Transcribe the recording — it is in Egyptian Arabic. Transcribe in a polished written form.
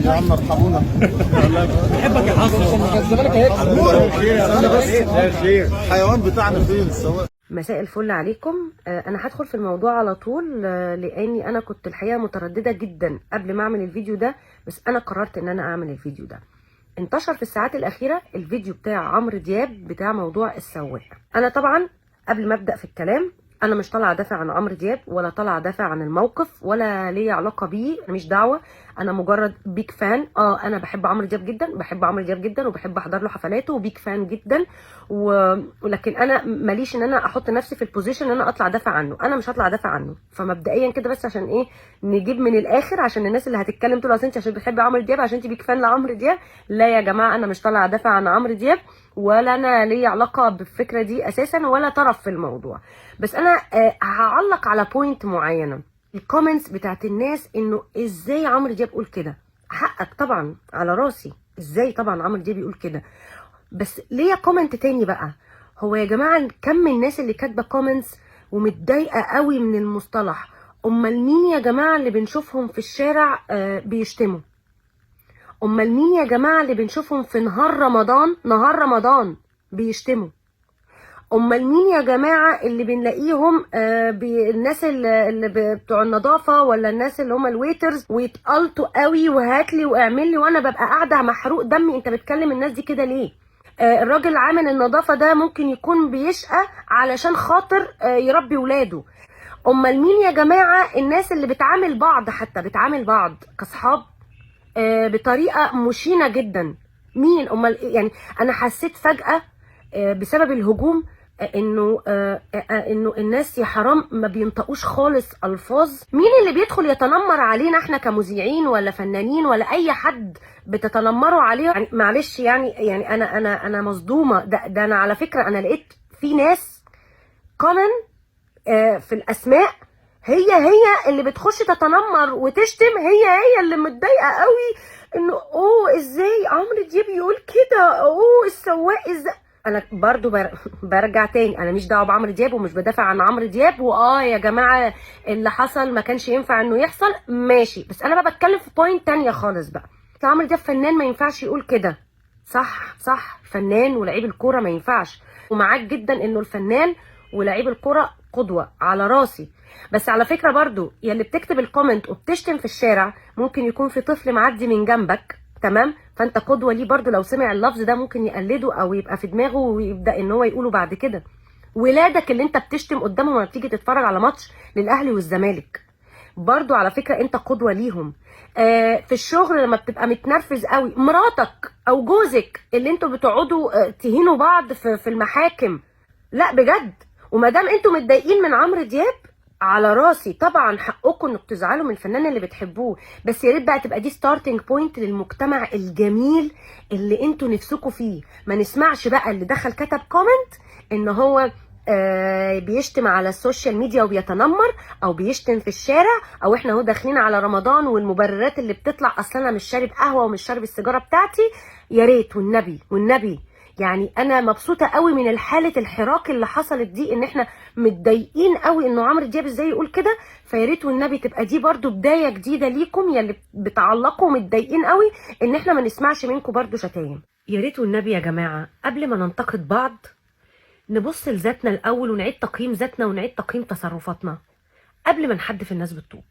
يا عم ارحمونا. بحبك يا حسن. الزمالك هيكسب. خير الحيوان بتاعنا فين السواق؟ مساء الفل عليكم. انا هدخل في الموضوع على طول، لاني انا كنت الحقيقة مترددة جدا قبل ما اعمل الفيديو ده، بس انا قررت ان انا اعمل الفيديو ده. انتشر في الساعات الاخيرة الفيديو بتاع عمرو دياب بتاع موضوع السواق. انا طبعا قبل ما ابدا في الكلام، انا مش طالعه ادافع عن عمرو دياب ولا طالعه ادافع عن الموقف ولا ليا علاقة بيه، انا مش دعوه، انا مجرد big fan. انا بحب عمرو دياب جدا، بحب عمرو دياب جدا وبحب احضر له حفلاته و big fan جدا ولكن انا ماليش ان انا احط نفسي في ال position ان انا اطلع ادافع عنه، انا مش هطلع ادافع عنه. فمبدئيا كده بس عشان ايه نجيب من الاخر، عشان الناس اللي هتتكلم تقول اصل انت عشان بتحبي عمرو دياب، عشان انت big fan لعمرو دياب. لا يا جماعه، انا مش طالعه ادافع عن عمرو دياب ولا انا ليا علاقة بالفكرة دي اساسا ولا طرف في الموضوع، بس انا هعلق على point معينه. ال comments بتاعت الناس انه ازاي عمرو دياب يقول كده. حقك طبعا على راسي، ازاي طبعا عمرو دياب يقول كده، بس ليا comment تاني بقى. هو يا جماعة كم الناس اللي كاتبه comments ومتضايقه قوي من المصطلح؟ امال مين يا جماعة اللي بنشوفهم في الشارع بيشتموا؟ امال مين يا جماعة اللي بنشوفهم في نهار رمضان، نهار رمضان بيشتموا؟ امال مين يا جماعة اللي بنلاقيهم الناس اللي بتوع النظافة ولا الناس اللي هم ال waiters ويتقلطوا قوي وهاتلي واعمل لي، وانا ببقى قاعدة محروق دمي، انت بتكلم الناس دي كده ليه؟ الراجل عامل النظافة ده ممكن يكون بيشقى علشان خاطر يربي ولاده. امال مين يا جماعة الناس اللي بتعامل بعض، حتى بتعامل بعض كاصحاب بطريقة مشينة جدا؟ مين امال؟ يعني انا حسيت فجاة بسبب الهجوم انه الناس يا حرام ما بينطقوش خالص الفاظ. مين اللي بيدخل يتنمر علينا احنا كمذيعين ولا فنانين ولا اي حد بتتنمروا عليه؟ يعني معلش، يعني انا مصدومه. ده انا على فكرة انا لقيت في ناس comment في الاسماء هي هي اللي بتخش تتنمر وتشتم، هي هي اللي متضايقة قوي انه اوه ازاي عمرو دياب يقول كده، اوه السواق ازاي. انا برضو برجع تاني، انا مش دعوه بعمرو دياب ومش بدافع عن عمرو دياب، واه يا جماعة اللي حصل ما كانش ينفع انه يحصل، ماشي، بس انا بقى بتكلم في point تانية خالص بقى. عمرو دياب فنان ما ينفعش يقول كده، صح صح، فنان ولعيب الكورة ما ينفعش، ومعاك جدا انه الفنان ولعيب الكورة قدوة على راسي، بس على فكرة برضو يا اللي بتكتب ال comment وبتشتم في الشارع ممكن يكون في طفل معدي من جنبك، تمام؟ فانت قدوة ليه برضو، لو سمع اللفظ ده ممكن يقلده او يبقى في دماغه ويبدا ان هو يقوله بعد كده. ولادك اللي انت بتشتم قدامهم لما بتيجي تتفرج على ماتش للاهلي والزمالك برضو على فكرة انت قدوة ليهم. في الشغل لما بتبقى متنرفز قوي، مراتك او جوزك اللي انتوا بتقعدوا تهينوا بعض في المحاكم، لا بجد. وما دام انتوا متضايقين من عمرو دياب على راسي طبعا، حقكم انكم تزعلوا من الفنان اللي بتحبوه، بس يا ريت بقى تبقى دي starting point للمجتمع الجميل اللي انتوا نفسكم فيه. ما نسمعش بقى اللي دخل كتب comment ان هو بيشتم على ال social media وبيتنمر او بيشتم في الشارع، او احنا اهو داخلين على رمضان والمبررات اللي بتطلع اصل انا مش شارب قهوة ومش شارب السيجارة بتاعتي. يا ريت والنبي والنبي، يعني انا مبسوطة قوي من الحالة الحراك اللي حصلت دي، ان احنا متضايقين قوي انه عمرو دياب ازاي يقول كده. فيا ريت والنبي تبقى دي برضو بداية جديدة ليكم يا اللي بتعلقوا متضايقين قوي، ان احنا ما نسمعش منكم برضو شتايم. يا ريت والنبي يا جماعة قبل ما ننتقد بعض نبص لذاتنا الاول ونعيد تقييم ذاتنا ونعيد تقييم تصرفاتنا قبل ما نحدف الناس بالطوب.